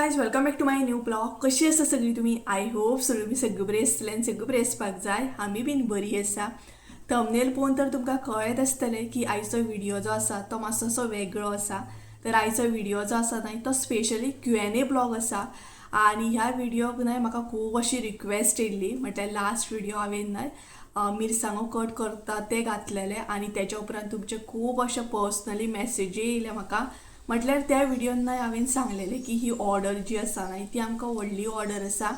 Guys, welcome back to my new vlog. कशी आसा सगळी तुमी? I hope सगळी सगळी बरी आसतली आनी सगळी बरी आसपाक जाय. आमी बीन बरी आसा. थंबनेल पळोवन तर तुमकां कळत आसतलें की आयचो व्हिडिओ जो आसा तो मातसो वेगळो आसा. तर आयचो व्हिडिओ जो आसा न्हय तो स्पेशली क्यू&ए ब्लॉग आसा आनी ह्या व्हिडियोक न्हय म्हाका खूब अशी रिक्वेस्ट येयल्ली. म्हटल्यार लास्ट व्हिडिओ हांवें न्हय मिरसांगो कट करता ते घातलेले आनी तेच्या उपरांत तुमचे खूब अशे पर्सनली मॅसेजी येयले म्हाका. म्हटल्यार त्या व्हिडियोन न्हय हांवें सांगलेलें की ही ऑर्डर जी आसा न्हय ती आमकां व्हडली ऑर्डर आसा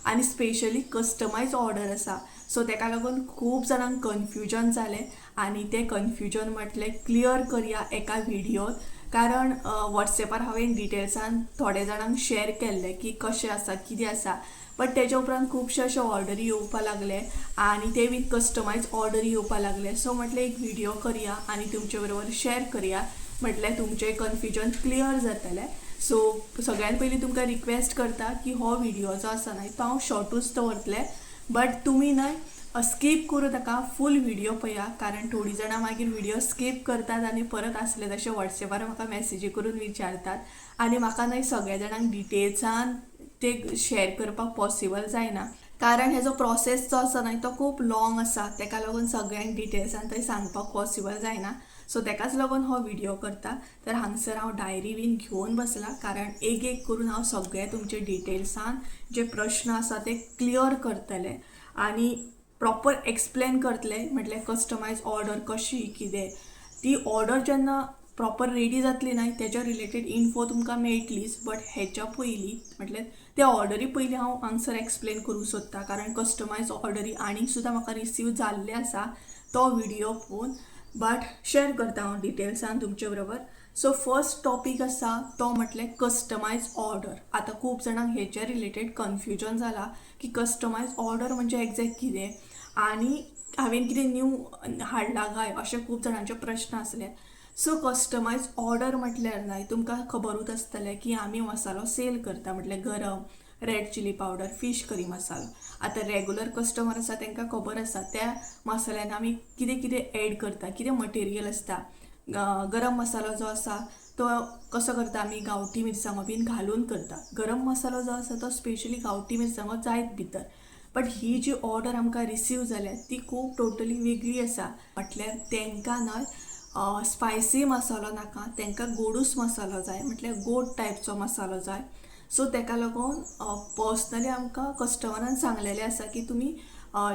आनी स्पेशली कस्टमायज ऑर्डर आसा. सो तेका लागून खूब जाणांक कन्फ्युजन जालें आनी तें कन्फ्युजन म्हटलें क्लियर करया एका व्हिडियोत, कारण वॉट्सॅपार हांवें डिटेल्सान थोड्या जाणांक शेअर केल्लें की कशें आसा, कितें आसा. बट तेच्या उपरांत खुबशे अशे ऑर्डरी येवपा लागले आनी ते बीन कस्टमायज ऑर्डरी येवपा लागले. सो म्हटलें एक व्हिडियो करया आनी तुमचे बरोबर शेअर करया, म्हटल्यार तुमचें कन्फ्युजन क्लियर जातलें. सो सगळ्यान पयलीं तुमकां रिक्वेस्ट करता की हो व्हिडियो जो आसा न्हय तो हांव शॉर्टूच दवरतलें, बट तुमी न्हय स्कीप करूं नाका, फूल व्हिडियो पळया, कारण थोडीं जाणां मागीर व्हिडियो स्कीप करतात आनी परत आसले तशे वॉट्सॅपार म्हाका मॅसेजी करून विचारतात आनी म्हाका न्हय सगळ्या जाणांक डिटेल्सान ते शेअर करपाक पॉसिबल जायना, कारण हेजो प्रोसेस जो आसा न्हय तो खूब लाँग आसा. तेका लागून सगळ्यांक डिटेल्सान थंय सांगपाक पॉसिबल जायना. सो तेकाच लागून हो व्हिडियो करता. तर हांगसर हांव डायरी बीन घेवन बसलां, कारण एक एक करून हांव सगळे तुमचे डिटेल्सान जे प्रश्न आसा ते क्लियर करतलें आनी प्रॉपर एक्सप्लेन करतलें. म्हटल्यार कस्टमायज ऑर्डर कशी कितें, ती ऑर्डर जेन्ना प्रॉपर रेडी जातली न्हय तेच्या रिलेटेड इन्फो तुमकां मेळटलीच. बट हेच्या पयलीं म्हटल्यार त्या ऑर्डरी पयलीं हांव हांगसर एक्सप्लेन करूंक सोदता, कारण कस्टमायज ऑर्डरी आनीक सुद्दां म्हाका रिसीव जाल्ले आसा तो व्हिडियो पळोवन. बट शेअर करता हांव डिटेल्सान तुमचे बरोबर. सो फर्स्ट टॉपीक आसा तो म्हटल्यार कस्टमायज ऑर्डर. आतां खूब जाणांक हेच्या रिलेटेड कन्फ्युजन जालां की कस्टमायज ऑर्डर म्हणजे एग्जॅक्ट कितें आनी हांवें कितें न्यू हाडलां काय, अशें खूब जाणांचे प्रश्न आसले. सो कस्टमायज ऑर्डर म्हटल्यार न्हय तुमकां खबरूच आसतलें की आमी मसालो सेल करता, म्हटल्यार गरम, red chilli powder, fish curry masala. आतां रेगुलर कस्टमर आसा तांकां खबर आसा त्या मसाल्यान आमी कितें कितें एड करता, कितें मटेरियल आसता. गरम मसालो जो आसा तो कसो करता आमी, गांवठी मिरसांगो बीन घालून करता. गरम मसालो जो आसा तो स्पेशली गांवठी मिरसांगो जायत भितर. बट ही जी ऑर्डर आमकां रिसीव जाल्या ती खूब टोटली वेगळी आसा. म्हटल्यार तांकां न्हय स्पायसी मसालो नाका, तांकां गोडूस मसालो जाय, म्हटल्यार गोड टायपचो मसालो जाय. सो तेका लागून पर्सनली आमकां कस्टमरान सांगलेलें आसा की तुमी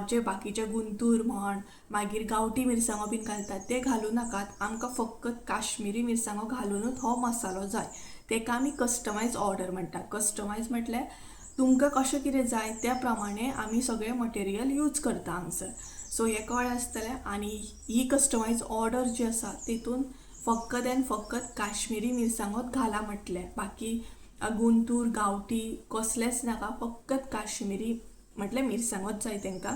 जे बाकीचे गुंतूर म्हण मागीर गांवठी मिरसांगो बीन घालतात ते घालूं नाकात, आमकां फकत काश्मिरी मिरसांगो घालुनूच हो मसालो जाय. तेका आमी कस्टमायज ऑर्डर म्हणटा. कस्टमायज म्हटल्यार तुमकां कशें कितें जाय त्या प्रमाणे आमी सगळें मटेरियल यूज करता हांगसर. सो हें कळ्ळें आसतलें. आनी ही कस्टमायज ऑर्डर जी आसा तितून फकत आनी फकत काश्मिरी मिरसांगोच घाला म्हटलें, बाकी गुंतूर गांवठी कसलेंच नाका, फकत काश्मिरी म्हटल्यार मिरसांगोच जाय तांकां.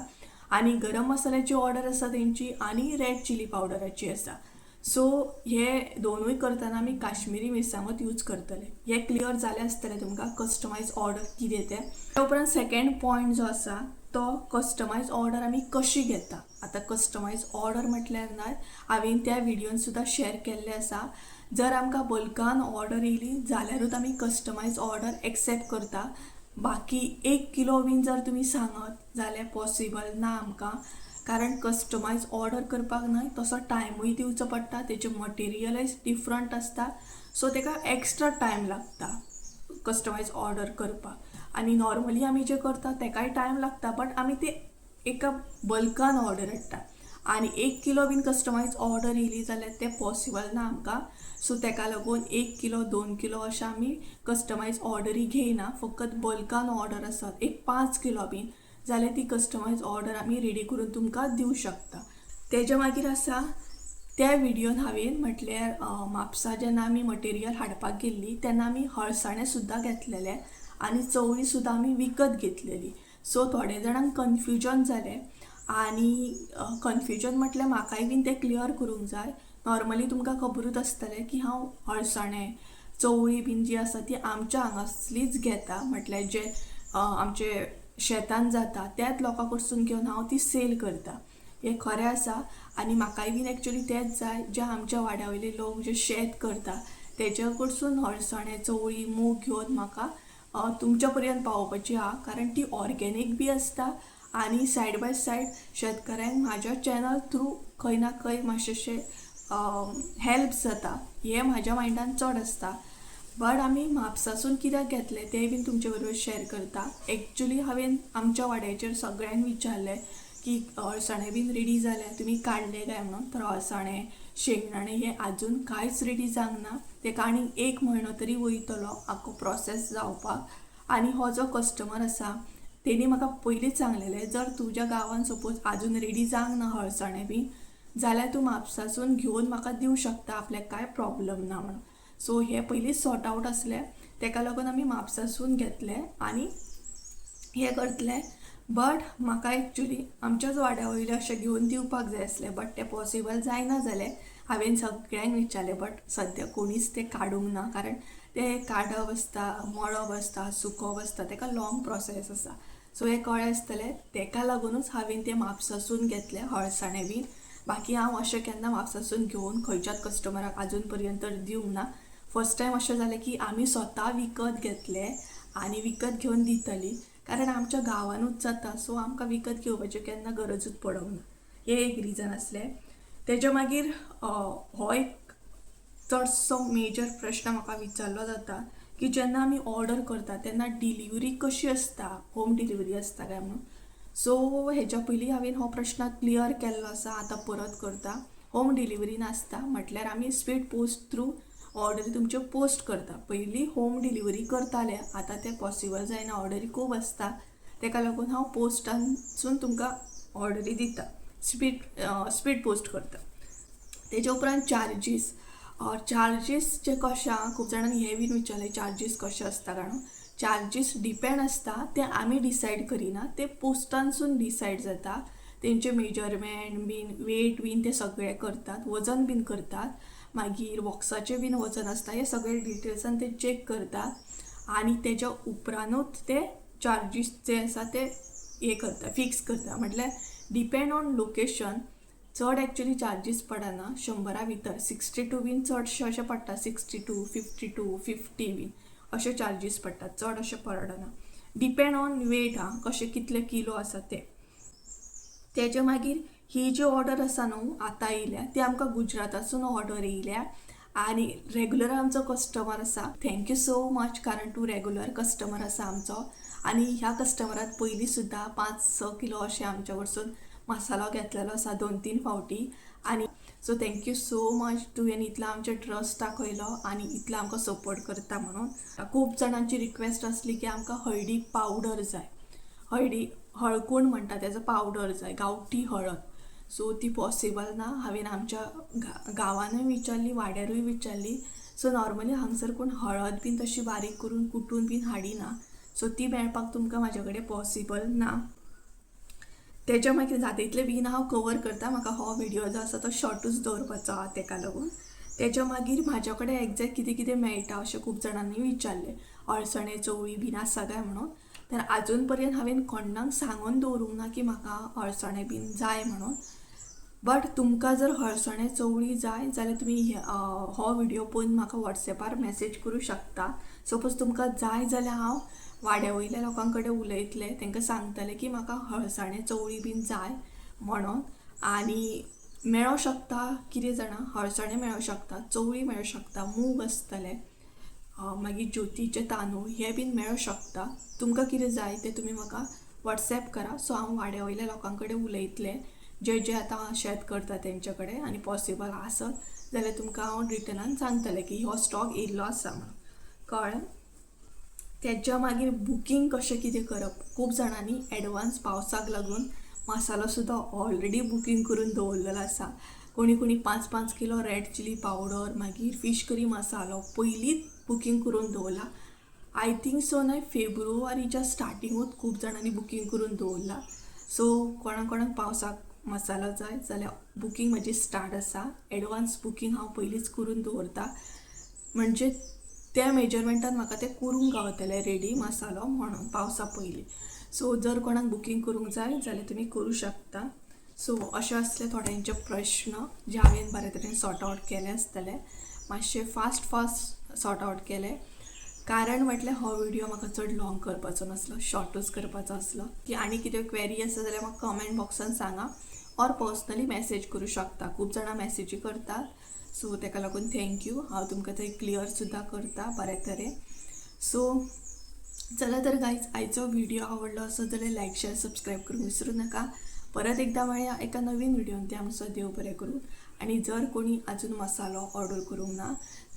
आनी गरम मसाल्याची ऑर्डर आसा तेंची आनी रेड चिली पावडराची आसा. सो हे दोनूय करतना आमी काश्मिरी मिरसांगोच यूज करतले. हें क्लियर जालें आसतलें तुमकां कस्टमायज ऑर्डर कितें तें. त्या उपरांत सेकेंड पॉयंट जो आसा तो कस्टमायज ऑर्डर आमी कशी घेता. आतां कस्टमायज ऑर्डर म्हटल्यार न्हय हांवें त्या व्हिडियोन सुद्दां शेअर केल्लें आसा. जर आमकां बल्कान ऑर्डर येयली जाल्यारूच आमी कस्टमायज ऑर्डर एक्सेप्ट करता. बाकी 1 किलो बीन जर तुमी सांगत जाल्यार पॉसिबल ना आमकां, कारण कस्टमायज ऑर्डर करपाक न्हय तसो टायमूय दिवचो पडटा, तेचें मटेरियलय डिफरंट आसता. सो तेका एक्स्ट्रा टायम लागता कस्टमायज ऑर्डर करपाक. आनी नॉर्मली आमी जे करता तेकाय टायम लागता, बट आमी ते एका बल्कान ऑर्डर हाडटा. आनी 1 किलो बीन कस्टमायज ऑर्डर येयली जाल्यार तें पॉसिबल ना आमकां. सो तेका लागून 1 किलो 2 किलो अशें आमी कस्टमायज ऑर्डरी घेयना, फकत बल्कान ऑर्डर आसत एक 5 किलो बीन जाल्यार ती कस्टमायज ऑर्डर आमी रेडी करून तुमकां दिवं शकता. तेज्या मागीर आसा त्या व्हिडियोन हांवें म्हटल्यार म्हापसा जेन्ना आमी मटेरियल हाडपाक गेल्ली तेन्ना आमी हळसाणे सुद्दां घेतलेले आनी चवळी सुद्दां आमी विकत घेतलेली. सो थोडे जाणांक कन्फ्युजन जालें आनी कन्फ्युजन म्हटल्यार म्हाकाय बीन तें क्लियर करूंक जाय. नॉर्मली तुमकां खबरूच आसतलें की हांव हळसाणे चवळी बीन जी आसा ती आमच्या हांगासलीच घेता, म्हटल्यार जे आमचे शेतान जाता त्याच लोकां कडसून घेवन हांव ती सेल करता. हें खरें आसा. आनी म्हाकाय बीन एक्चुली तेंच जाय, जे आमच्या वाड्या वयले लोक जे शेत करता तेच्या कडसून हळसाणे चवळी मूग घेवन म्हाका तुमच्या पर्यंत पावोवपाची आहा, कारण ती ऑर्गेनीक बी आसता आनी सायड बाय सायड शेतकऱ्यांक म्हाज्या चॅनल थ्रू खंय ना खंय मातशें हेल्प जाता, हें म्हाज्या मायंडान चड आसता. बट आमी म्हापसासून कित्याक घेतले तें बीन तुमचे बरोबर शेअर करता. एक्चुली हांवें आमच्या वाड्याचेर सगळ्यांक विचारलें की अळसाणे बीन रेडी जाले तुमी काडले काय म्हणून, तर अळसाणे शेंगदाणे हे आजून कांयच रेडी जावंक ना. तेका आनी 1 म्हयनो तरी वयतलो आख्खो प्रोसेस जावपाक. आनी हो जो कस्टमर आसा तेणी म्हाका पयलींच सांगलेलें, जर तुज्या गांवान सपोज आजून रेडी जावंक ना हळसाणे बीन जाल्यार तूं म्हापसासून घेवन म्हाका दिवं शकता, आपल्याक कांय प्रॉब्लम ना म्हणून. सो हे पयलींच सॉर्ट आवट आसलें, तेका लागून आमी म्हापसासून घेतले आनी हें करतले. बट म्हाका एक्चुली आमच्याच वाड्या वयले अशें घेवन दिवपाक जाय आसलें, बट तें पॉसिबल जायना जालें. हांवें सगळ्यांक विचारलें बट सद्या कोणीच तें काडूंक ना, कारण तें काडप आसता, मळप आसता, सुकोवप आसता, तेका लॉंग प्रोसेस आसा. सो हें कळ्ळें आसतलें, तेका लागुनूच हांवें तें म्हापसासून घेतलें हळसाणे बीन. बाकी हांव अशें केन्ना म्हापसासून घेवन खंयच्याच कस्टमराक आजून पर्यंत दिवंक ना. फर्स्ट टायम अशें जालें की आमी स्वता विकत घेतले आनी विकत घेवन दितली, कारण आमच्या गांवानूच जाता, सो आमकां विकत घेवपाची केन्ना गरजूच पडोंक ना, हें एक रिजन आसलें. तेज्या मागीर हो एक चडसो मेजर प्रश्न म्हाका विचारलो जाता की जेन्ना आमी ऑर्डर करता तेन्ना डिलिव्हरी कशी आसता, होम डिलिव्हरी आसता काय म्हणून. सो हेज्या पयलीं हांवें हो प्रश्न क्लियर केल्लो आसा, आतां परत करता. होम डिलिव्हरी नासता, म्हटल्यार आमी स्पीड पोस्ट थ्रू ऑर्डरी तुमच्यो पोस्ट करता. पयलीं होम डिलिव्हरी करताले, आतां तें पॉसिबल जायना, ऑर्डरी खूब आसता, तेका लागून हांव पोस्टानसून तुमकां ऑर्डरी दिता, स्पीड पोस्ट करता. तेज्या उपरांत चार्जीस, चार्जीस जे कशें आहा, खूब जाणांनी हें बीन विचारलें चार्जीस कशें आसता, कारण चार्जीस डिपेंड आसता, ते आमी डिसायड करिना, ते पोस्टानसून डिसायड जाता. तेंचे मेजरमेंट बीन वेट बीन ते सगळे करतात, वजन बीन करतात, मागीर बॉक्साचें बीन वजन आसता, हे सगळे डिटेल्सान ते चॅक करतात आनी तेज्या उपरांतूच ते चार्जीस जे आसा ते हे करता, फिक्स करता. म्हटल्यार डिपेंड ऑन लोकेशन चड एक्चुली चार्जीस पडना, 100 भितर 62 बीन चडशे अशें पडटा, 62, 52, 50 बीन अशे चार्जीस पडटा, चड अशें पडना. डिपेंड ऑन वेट आं, कशें कितले किलो आसा ते. तेजे मागीर ही जी ऑर्डर आसा न्हू आतां येयल्या ती आमकां गुजरातासून ऑर्डर येयल्या आनी रेगुलर आमचो कस्टमर आसा. Thank you so much, कारण तूं रेगुलर कस्टमर आसा आमचो आनी ह्या कस्टमरान पयलीं सुद्दां 5-6 किलो अशें आमच्या कडसून मसालो घेतलेलो आसा 2-3 फावटी. आनी so thank you so much, तुवें इतलो आमचेर ट्रस्ट दाखयलो आनी इतलो आमकां सपोर्ट करता म्हणून. खूब जाणांची रिक्वेस्ट आसली की आमकां हळदी पावडर जाय, हळदी हळकूण म्हणटा तेजो पावडर जाय, गांवठी हळद. सो ती पॉसिबल ना, हांवें आमच्या गांवानूय विचारली, वाड्यारूय विचारली. सो नॉर्मली हांगसर कोण हळद बीन तशी बारीक करून कुटून बीन हाडिना, सो ती मेळपाक तुमकां म्हाज्या कडेन पॉसिबल ना. तेज्या मागीर जाता तितले बेगीन हांव कवर करता, म्हाका हो व्हिडियो जो आसा तो शॉर्टूच दवरपाचो आहा तेका लागून. तेज्या मागीर म्हाज्या कडेन एग्जॅक्ट कितें कितें मेळटा अशें खूब जाणांनी विचारलें, अळसणे चवळी बीन आसा काय म्हणून. तर आजून पर्यंत हांवें कोणाक सांगून दवरूंक ना की म्हाका अळसणे बीन जाय म्हणून. बट तुमकां जर हळसणे चवळी जाय जाल्यार तुमी हो व्हिडियो पळोवन म्हाका वॉट्सॅपार मॅसेज करूं शकता. सपोज तुमकां जाय जाल्यार हांव वाड्या वयल्या लोकां कडेन उलयतलें, तांकां सांगतलें की म्हाका हळसाणे चवळी बीन जाय म्हणून. आनी मेळोंक शकता कितें जाणा, हळसाणे मेळोंक शकता, चवळी मेळोंक शकता, मूग आसतले, मागीर ज्योतीचे तांदूळ हे बीन मेळोंक शकता. तुमकां कितें जाय तें तुमी म्हाका वॉट्सॅप करा. सो हांव वाड्या वयल्या लोकां कडेन उलयतलें, जे जे आतां शेत करता तेंच्या कडेन, आनी पॉसिबल आसत जाल्यार तुमकां हांव रिटर्नान सांगतलें की हो स्टॉक येयल्लो आसा म्हणून, कळ्ळें. तेज्या मागीर बुकींग कशें कितें करप, खूब जाणांनी एडवान्स पावसाक लागून मसालो सुद्दां ऑलरेडी बुकींग करून दवरलेलो आसा. कोणी कोणी 5-5 किलो रेड चिली पावडर, मागीर फीश करी मसालो पयलींच बुकींग करून दवरला. I think so न्हय फेब्रुवारीच्या स्टार्टिंगूच खूब जाणांनी बुकींग करून दवरला. सो कोणाक कोणाक पावसाक मसालो जाय जाल्यार बुकींग म्हजी स्टार्ट आसा. एडवान्स बुकींग हांव पयलींच करून दवरता, म्हणजे त्या मेजरमेंटान म्हाका तें करूंक गावतलें रेडी मसालो म्हणून पावसा पयलीं. सो जर कोणाक बुकींग करूंक जाय जाल्यार तुमी करूं शकता. सो अशें आसले थोड्यांचे प्रश्न जे हांवें बरे तरेन सॉर्ट आवट केले आसतले, मातशे फास्ट फास्ट सॉर्ट आवट केले. कारण म्हटल्यार हो व्हिडिओ म्हाका चड लॉंग करपाचो नासलो, शॉर्टूच करपाचो आसलो. की आनी कितें क्वेरी आसा जाल्यार म्हाका कमेंट बॉक्सान सांगा ऑर पर्सनली मॅसेज करूं शकता. खूब जाणां मॅसेजी करतात, सो ताका लागून thank you. हांव तुमकां थंय क्लियर सुद्दां करता बरे तरेन. सो चला तर गायज, आयचो व्हिडिओ आवडलो आसत जाल्यार लायक शेअर सबस्क्रायब करूंक विसरूं नाका. परत एकदां मेळया एका नवीन व्हिडियोन, ते आमचो देव बरें करूं. आनी जर कोणी अजून मसालो ऑर्डर करूंक ना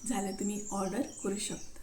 जाल्यार तुमी ऑर्डर करूं शकता.